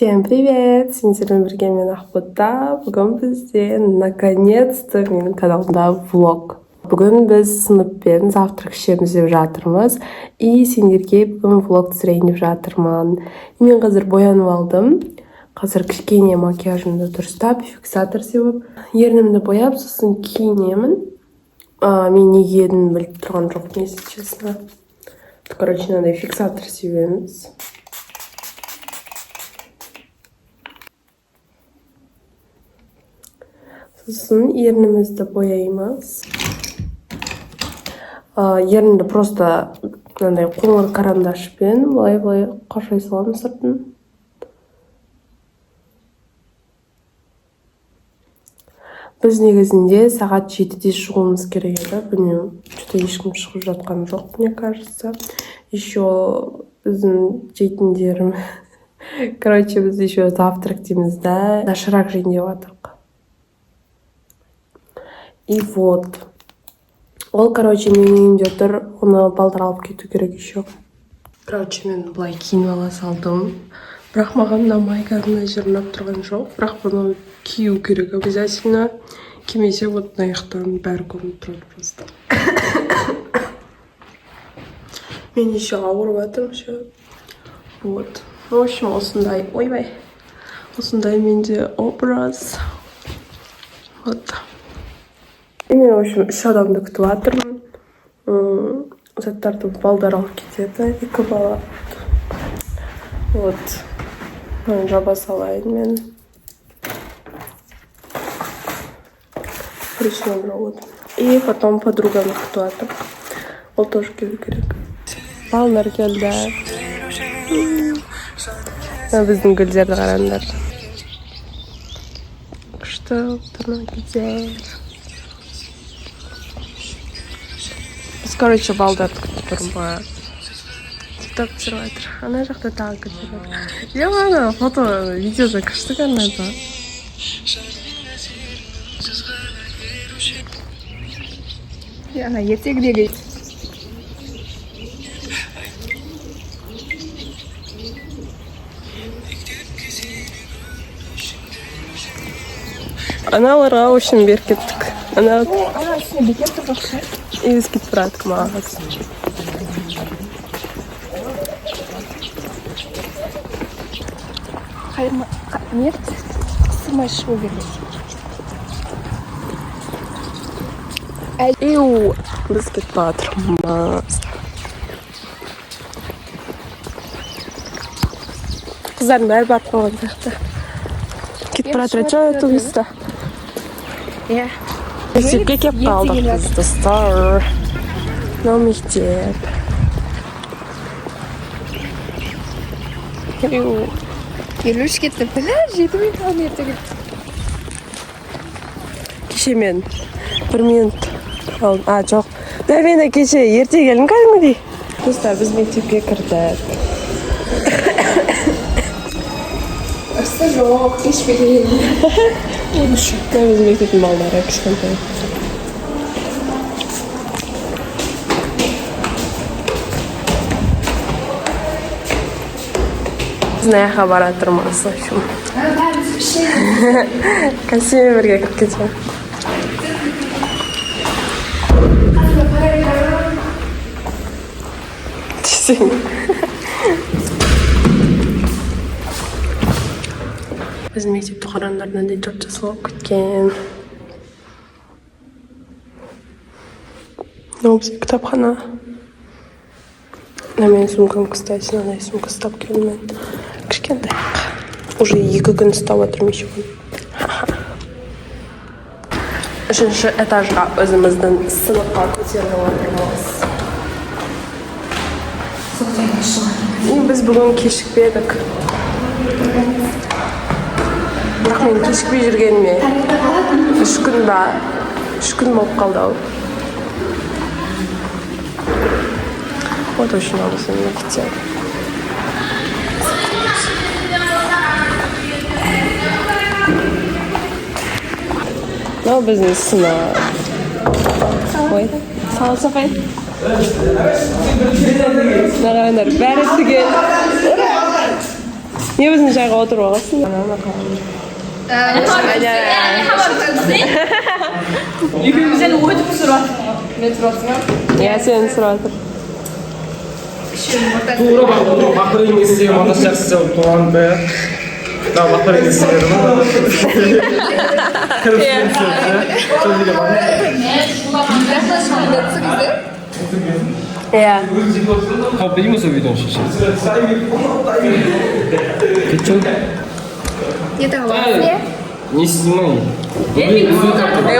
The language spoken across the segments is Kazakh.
Всем привет! Сендермен бірге мен, Ақбота. Бүгін бізде наконец-то менің каналымда влог. Бүгін біз сыныппен завтрак ішеміз деп жатырмыз. И сендерге бүгін влог түсірейін деп жатырмын. Мен қазір боянып алдым. Қазір кішкене макияжымды дұрыстап, фиксатор сеуіп, ернімді бояп, сосын киінемін. Мен не киетінімді біліп тұрған жоқпын, если честно. Короче, мынандай фиксатор себеміз. Сосын ернімізді бояймыз. Ерінді просто мынандай қоңыр карандашпен былай-былай қашай саламын сыртын. Біз негізінде сағат 7-де шығуымыз керек еді. Білмеймін, что-то ешкім шығып жатқан жоқ, мне кажется. Еще біздің жейтіндерім. Короче, біз еще завтрак дейміз да, доширак жейін деп жатырмық. И вот. Ол, короче, менің үйімде тұр, оны балдар алып кету керек еще. Короче, мен былай киініп ала салдым. Бірақ маған мына майка, мына жері ұнап тұрған жоқ. Бірақ бұны кию керек обязательно. Кимесе, вот мына жақтан бәрі көрініп тұрады просто. Мен еще ауырып жатырмын еще. Вот. В общем, осындай, ойбай. Осындай менде образ. Вот. И мен, в общем, үш адамды күтіп жатырмын. Заттарды балдар алып кетеді, екі бала. Вот. Мынаны жаба салайын мен. Короче, вот. И потом подруганы күтіп жатырмын. Ол тоже келу керек. Балалар келді. Мына біздің гүлдерді қараңдар. Күшті болып тұр мына гүлдер. Біз, короче, балдарды күтіп тұрмыз. Тикток түсіріп жатыр. Ана жақта тағы гүлдер бар. Е, ана фото, видеода күшті көрінеді. Ана ертегідегі. Аналарға, в общем, беріп кеттік. Ана Ана үстіне бекем тұрғызшы. И біз кетіп бара жатырмыз. Қайырма не еді? Қыстырмай шығу керек. Иу, біз кетіп бара жатырмыз. Қыздардың бәрі барып қойған сияқты. Кетіп бара жатыр еді автобуста. Иә. Мектепке келіп қалдық біз, достар. Мынау мектеп. Иу. 53 кетті. Бля, 7 минут қалды ертеге. Кеше мен бір минут алдым. А, жоқ. Да, мен кеше ерте келдім кәдімгідей. Достар, біз мектепке кірдік. Ысты жоқ, кешпеген. Мына біздің мектептің балалары кішкентай. Біз мына жаққа бара жатырмыз, в общем. Костюммен бірге кіріп кетемін. Десең. Біздің мектепті қараңдар, мынандай жап-жасыл болып кеткен. Мынау бізде кітапхана. Мына менің сумкам, кстати, мынандай сумка ұстап келдім мен. Кішкентай. Уже 2 күн ұстап отырмын еще бұны. Үшінші этажға, өзіміздің сыныпқа көтеріліп отырмыз. И біз бүгін кешікпедік. Бірақ мен кешікпей жүргеніме 3 күн ба? 3 күн болып қалды ау. Вот очень біздің мектеп. Мынау біздің сынып. Ой, саламатсыз, апай. Мына қараңдар, бәрі түгел. Не біздің жайға отырып алғансың? Екеумізден өтіп түсіріп жатырмын. Мен түсіріп жатырмын. Иә, сені түсіріп жатыр. Тура бақыр кеңесте монтаж жақсы туған бе? Да, бақыр кеңесте Иә. Тауып берейін ба сол видеоны шешіп? Кетші. Не тағып? Не снимай. Ей,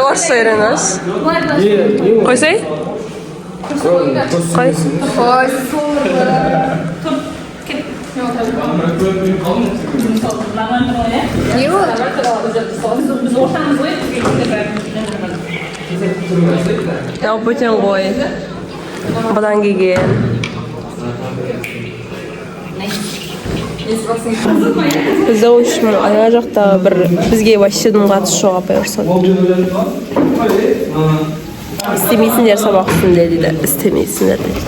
орысша үйренесіз. Қойсай? Қой. Ой, не ол? Мынау бөтен қой. Бұдан келген. Бізде, в общем, ана жақта бір бізге вообще дым қатысы жоқ апай ұрысады. Істемейсіңдер сабақ үстінде дейді. Істемейсіңдер дейді.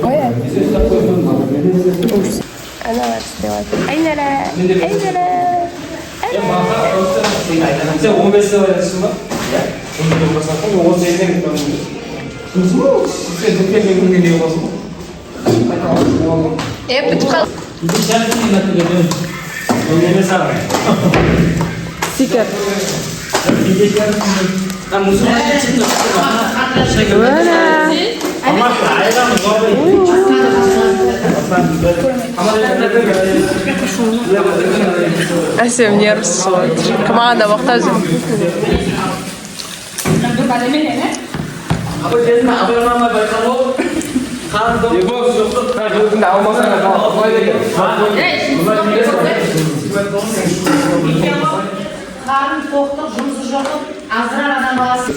Ой. Аналар істеп жатыр. Айнара, Айнара. Сен 15-те барасың ба? Иә. 11-де барсаң, 18-ден кетіп. Сен дүкеннен күнге не боласың ба? Е, бітіп қалды. Стикер. Ура! Әсем нервісі шығып жатыр. Маған да боқтап жүр. Қарны тоқтық, жұмысы жоқтық, азырар адам баласы.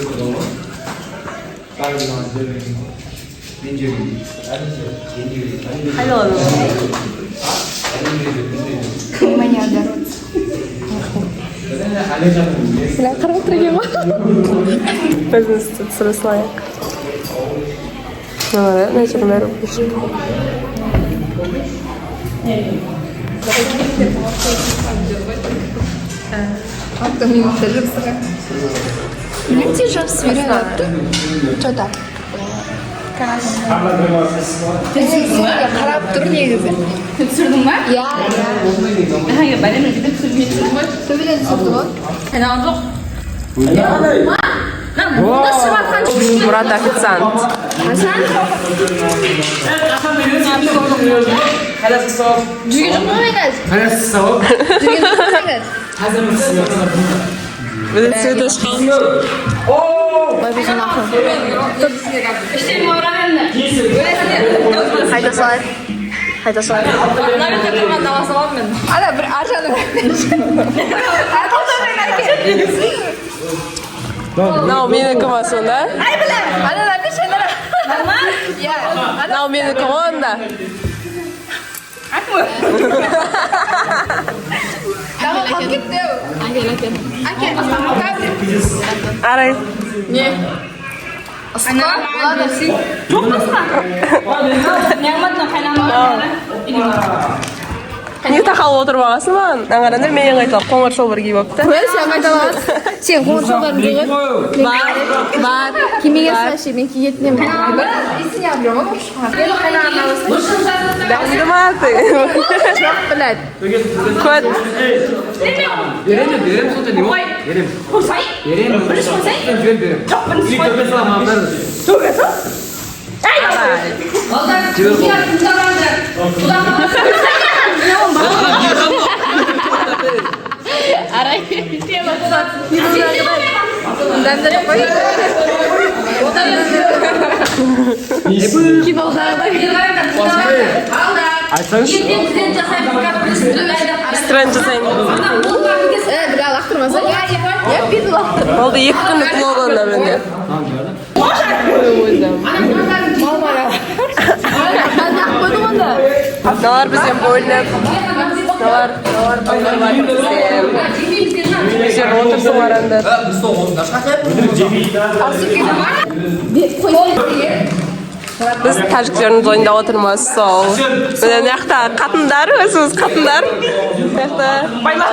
Айналаны. Внимание аудару. Бля, қарап тұр екен ғой. Біздің істі түсіре салайық. Мына мына жердің бәрі өшіп. 6 минутта жабысыға. Білмеймін, жабысып үйреніп алыпты. Че так? Қарап тұр негізі. Түсірдің ба? Иә, иә. Бәлем, түсірмей түсірдің ғой. Төбеден түсірді ғой. Айналған жоқ. Мұрат официант. Жүрген жоқ па қазір? Жүрген жоқ па қазір? Біздің свет өшіп қалды. Іштен ауырам енді. Қайта салайық. Қайта салайық. Мына бетте тұрған дала саламын мен. Ана бір аржаны. Мынау менікі ма сонда? Ай, бля! Ана берші, ана. Иә. Мынау менікі ғой онда. Тағы қалып кетті. Әкел, әкел. Әкел. Арай. Ысқы? Ладно, сен. Жоқ басқа. Неғмат қайнамаған. Не тақалып отырып алғансың маған? Мына қараңдар, менен қайталап қоңыр шалбар киіп алыпты. Сен қайталаған. Сен қоңыр шалбарың жоқ еді. Бар, бар. Кимегенсің вообще, мен киетін едім. Есіңе алып жүрмін ғой, шыққан. Дәмді ма ты? Жоқ, блядь. Көт. Беремін, беремін сонда не ол? Беремін. Қойсай. Беремін. Бірінші қойсай. Жібер беремін. Жоқ, бірінші қой. Төбе саламын, бәрі. Төбе сал. Жібер қой. Арай. Дәмді қой. Айтсаңызшы. Тренд жасайын. Э, бля, лақтырмаса. Я бүйтіп лақтыр. Болды, 2 күндік влог онда менде. Өзім. Қойдық онда. Мыналар бізден бөлініп, мыналар бөлініп жатыр бізден. Өздері отырсын, қараңдар. Қой. Біз тәжіктердің тойында отырмыз сол. Міне, мына жақта қатындар, өзіміз қатындар. Мына жақта байлар.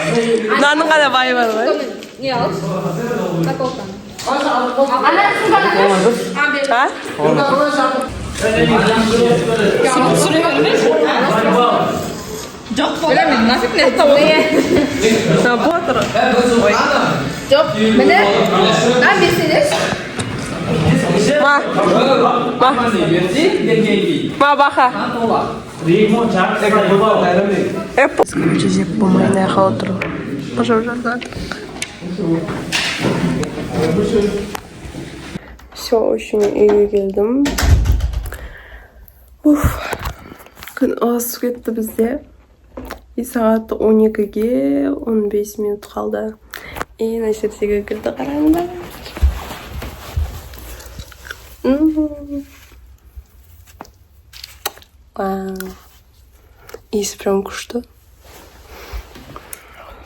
Мынаның ғана байы бар ғой. Не ал? Наколканы. А? Білемін, нафиг не. Мына отыр. Жоқ, міне. На, берсеңдерші. Ма. Ма. Ма баха. Короче, жеп болмай мына жаққа отырып. Жеп жатыр. Все, в общем, үйге келдім. Уф. Күн ығысып кетті бізде. И сағат 12-ге 15 минут қалды. И мына жердегі гүлді қараңдар. Вау. Иісі прям күшті.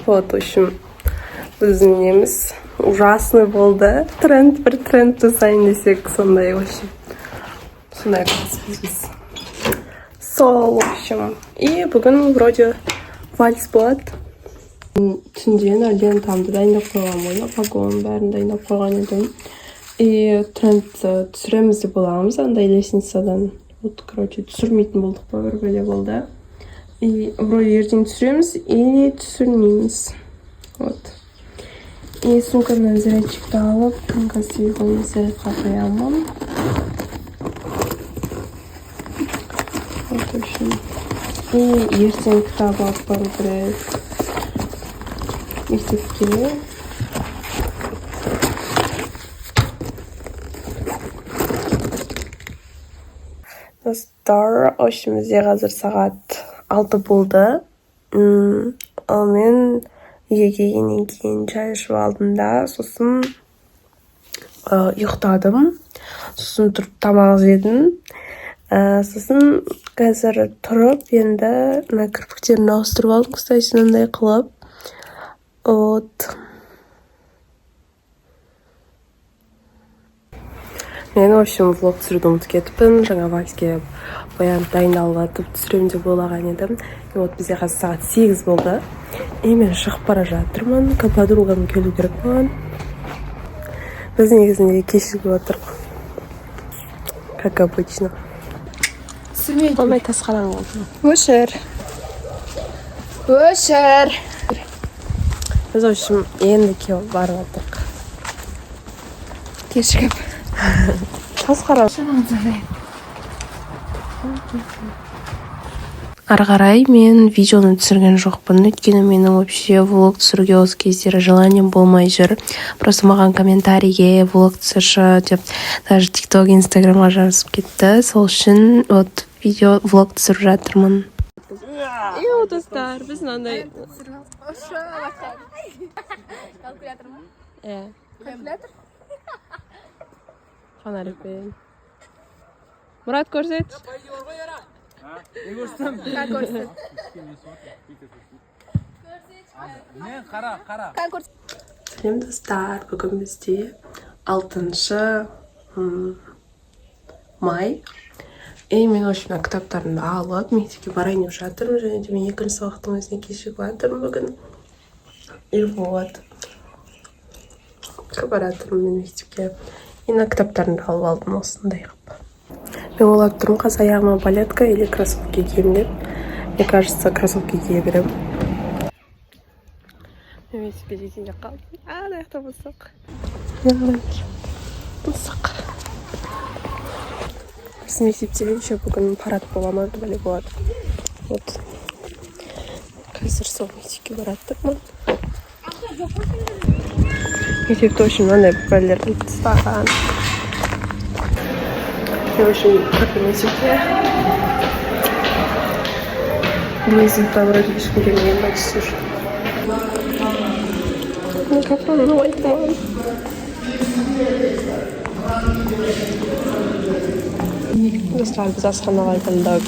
Вот, в общем, біздің неміз ужасный болды. Тренд, бір тренд жасайын десек, сондай, в общем. Сондай класспыз біз. Сол, в общем. И бүгін вроде вальс болады. Түнде лентамды дайындап қойған ғой, погон бәрін дайындап қойған едім. И тренд түсіреміз деп ойлағанбыз андай лестницадан. Вот, короче, түсірмейтін болдық па, бір бәле болды. И вроде ертең түсіреміз или түсірмейміз. Вот. И сумкамнан зарядчикті алып, қазір телефонымды зарядқа қоямын. Вот, в общем. И ертең кітап алып бару керек мектепке. Достар, в общем, бізде қазір сағат 6 болды. Ал мен үйге келгеннен кейін шай ішіп алдым да, сосын ұйықтадым. Сосын тұрып тамақ жедім. Сосын қазір тұрып, енді мына кірпіктерімді ауыстырып алдым, кстати, мынандай қылып. Вот. Мен, в общем, влог түсіруді ұмытып кетіппін. Жаңа вальске боянып дайындалып жатып түсіремін деп ойлаған едім. И вот бізде қазір сағат 8 болды. И мен шығып бара жатырмын. Подругам келу керек маған. Біз негізінде кешігіп отырмық. Как обычно. Ондай тас қараңғы. Өшір. Өшір. Біз, в общем, енді келіп барып жатырмық. Кешігіп. Тас қараңғы. Ары қарай мен видеоны түсірген жоқпын, өйткені менің вообще влог түсіруге осы кездері желанием болмай жүр. Просто маған комментарийге влог түсірші деп даже тикток, инстаграмға жазып кетті. Сол үшін вот видео влог түсіріп жатырмын. И вот, достар, біз мынандай Калькулятор ма? Иә. Калькулятор? Фонарикпен. Мұрат, көрсет. Как көрсет? Мен қара, қара. Как көрсет? Сәлем, достар, бүгін бізде 6 май. И мен, в общем, мына кітаптарымды алып мектепке барайын деп жатырмын, және де мен екінші сабақтың өзіне кешігіп жатырмын бүгін. И вот бара жатырмын мен мектепке. И мына кітаптарымды алып алдым осындай қылып. Мен ойлап тұрмын, қазір аяғыма балетка или кроссовки киемін деп. Мне кажется, кроссовки кие беремін. Мен мектепке жетейін деп қалдым. А, ана жақта мысық. Мысық. Біздің мектепте еще бүгін парад бола ма, бір бәле болады. Вот. Қазір сол мектепке бара жатырмын. Мектепте, в общем, мынандай бәлелер іліп тастаған. Мен, в общем, кірдім мектепке. Бүгін сыныпта вроде ешкім келмеген почти что. Микрофон ұнамайды маған. Достар, біз асханаға келдік.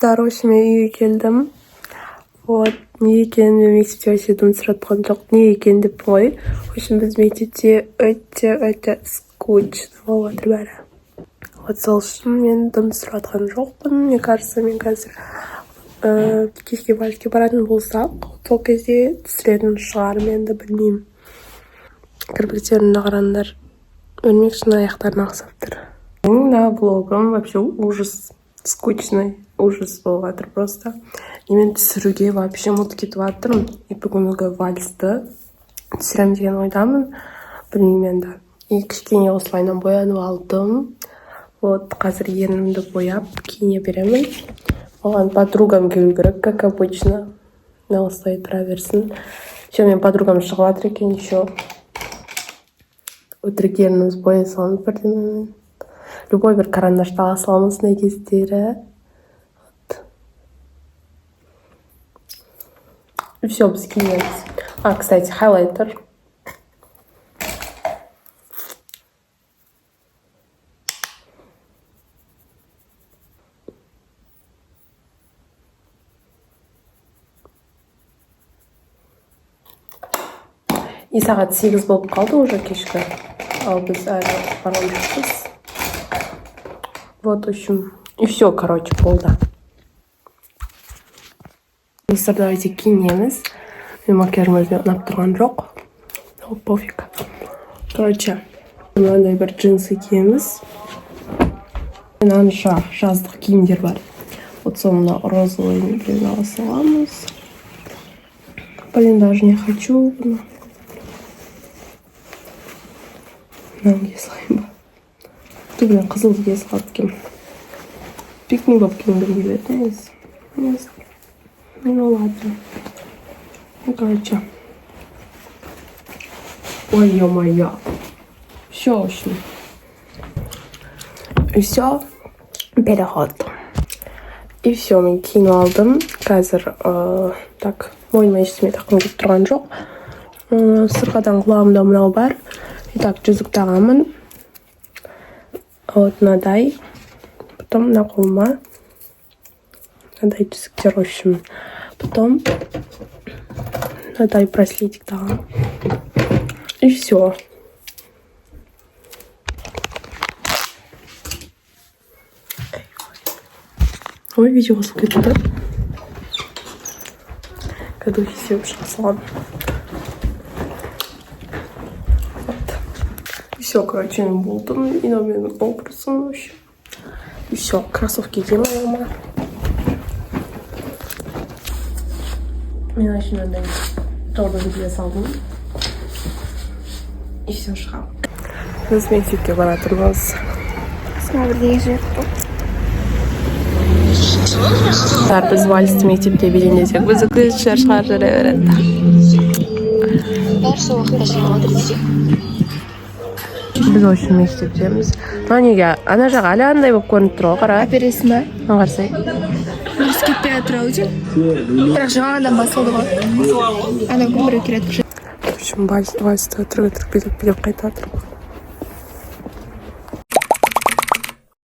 Достар, в общем, мен үйге келдім. Вот, не екенін мен мектепте вообще дым сұратқан жоқ. Не екенін деп ғой. В общем, біз мектепте өте-өте скучно болып жатыр бәрі. Вот сол үшін мен дым сұратқан жоқпын. Мне кажется, мен қазір кешке вальске баратын болсақ, сол кезде түсіретін шығармын, енді білмеймін. Кірпіктерімді қараңдар. Өрмекшінің аяқтарына ұқсап тұр. Мына влогым вообще ужас, скучный ужас болып жатыр просто. И мен түсіруге вообще ұмытып кетіп жатырмын. И бүгінгі вальсті түсіремін деген ойдамын. Білмеймін енді. И кішкене осылайынан боянып алдым. Вот, қазір ернімді бояп киіне беремін. Оған подругам келу керек, как обычно. Мына осылай тұра берсін. Еще менің подругам шығып жатыр екен еще. Өтірік ерніміз бояй саламыз бірдемемен. Любой бір карандашты ала саламыз мына кездері. Вот. И все, біз киінеміз. А, кстати, хайлайтер. И сағат 8 болып қалды уже кешкі. Ал біз әлі барған жоқпыз. Вот, в общем, и все, короче, болды. Достар, давайте киінеміз. Мен макияжым өзіме ұнап тұрған жоқ. Но пофиг. Короче, мынандай бір джинсы киеміз. Мынанша жаздық киімдер бар. Вот сол мына розовый біреуін ала саламыз. Блин, даже не хочу бұны. Мынаны кие салайын ба? Түбінен қызылды кие салады екенмін. Пикник болып киінгім келеді негізі. Негізі. Ну ладно. Ну, короче. Ой, ё-моё. Все, в общем. И все. Переход. И все, мен киініп алдым. Қазір, так, мойныма ештеме таққым келіп тұрған жоқ. Сырғадан құлағымда мынау бар. И так, жүзік тағамын. Вот мынадай. Потом мына қолыма мынадай жүзіктер, в общем. Потом мынадай браслетик тағамын. И все. Ой, видео қосылып кетті. Кәдімгі сеуіп шыға саламын. Вот. И все, короче, мен болдым. И мынау менің образым вообще. И все, кроссовки киемін аяғыма. Мен вообще мынандай Джордан кие салдым. И все, шығамын. Біз мектепке бара жатырмыз. Қасыма бірдеңе жіберіп. Достар, біз вальсті мектепте билейін десек, бізді күзетшілер шығарып жүре береді. Бәрі сол уақытта жиналып отыр десе. Біз осы мектептеміз. Мына неге ана жақ әлі андай болып көрініп тұр ғой, қара. Әпересің ба? Мына қарасай. Дұрыс кетпей жатыр ау деймін. Бірақ жаңадан басылды ғой. Ана күн біреу келеді. В общем, вальсті өтірік өтірік билеп билеп қайтып жатырмын.